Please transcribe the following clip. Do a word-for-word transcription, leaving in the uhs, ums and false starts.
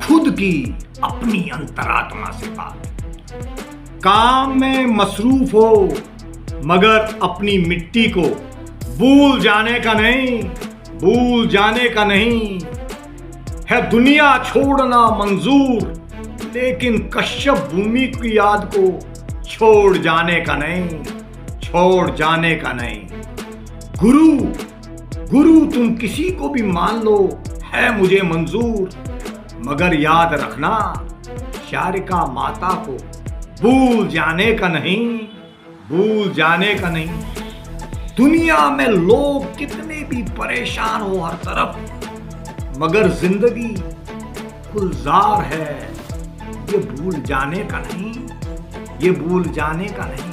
खुद की अपनी अंतरात्मा से बात। काम में मसरूफ हो, मगर अपनी मिट्टी को भूल जाने का नहीं, भूल जाने का नहीं। है दुनिया छोड़ना मंजूर, लेकिन कश्यप भूमि की याद को छोड़ जाने का नहीं, छोड़ जाने का नहीं। गुरु, गुरु तुम किसी को भी मान लो, है मुझे मंजूर, मगर याद रखना, शारिका माता को भूल जाने का नहीं, भूल जाने का नहीं। दुनिया में लोग कितने भी परेशान हो हर तरफ, मगर जिंदगी गुलजार है, ये भूल जाने का नहीं, ये भूल जाने का नहीं।